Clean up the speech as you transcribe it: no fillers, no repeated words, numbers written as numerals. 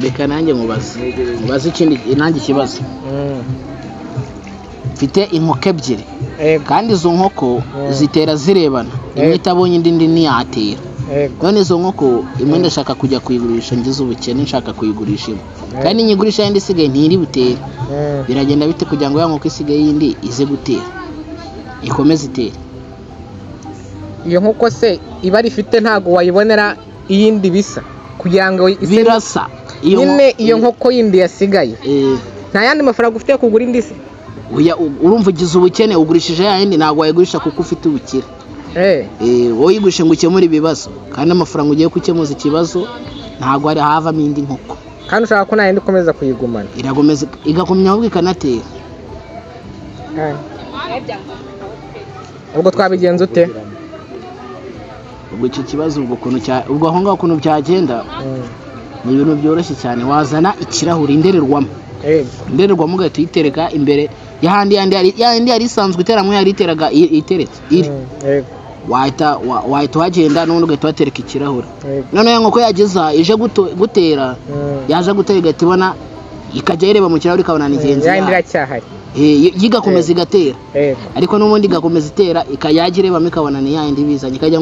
Reka nanjye mubaze, mubaze ikindi nanjye ikibazo. Mfite inkoko ebyiri, kandi izo nkoko zitera zirebana, imwe itabonye indi, indi ntiyatera. None izo nkoko, imwe ndashaka kujya kuyigurisha, ngize ubukene nshaka kuyigurisha imwe, kandi nyigurisha yindi isigaye ntiri butere. Biragenda bite kugira ngo ya nkoko isigaye yindi ize gutera, ikomeze itere? Iyo nkoko se ibara ifite ntabwo wayibonera iyindi bisa kugira ngo ise? Birasa iyo Nyine iyo nkoko yindi yasigaye, nta yandi mafaranga ufite yo kugura indi se? Oya, urumva ugize ubukene ugurishije ya yindi, ntabwo wayigurisha kuko ufite ubukire. Wowe uyigurishe ngo ukemure ibibazo, kandi amafaranga ugiye gukemuza ikibazo ntabwo hari havamo indi nkoko. Kandi ushaka ko nta yindi ukomeza kuyigumana. Irakomeza igagumya ahubwo ikanatera. Ubwo twabigenza ute? Ubwo icyo kibazo, ubwo ukuntu cya, ubwo aho ngaho ukuntu byagenda, ni ibintu byoroshye cyane. Wazana ikirahuri, indorerwamo, indorerwamo ugahita uyitereka imbere y'ahandi yandi yandi yari isanzwe iteramwe, yari iteraga iteretse iri. Wahita wahita uhagenda n'ubundi ugahita uhatereka ikirahure. Noneho iyo nkoko yageza ije gutera, yaje gutera igahita ibona, ikajya ireba mu kirahure ikabona ni ingenzi Yayindi yayo. iracyahari. Yo igakomeza igatera. Ariko n'ubundi igakomeza itera, ikajya irebamo ikabona ni yayindi bizanye, ikagira ngo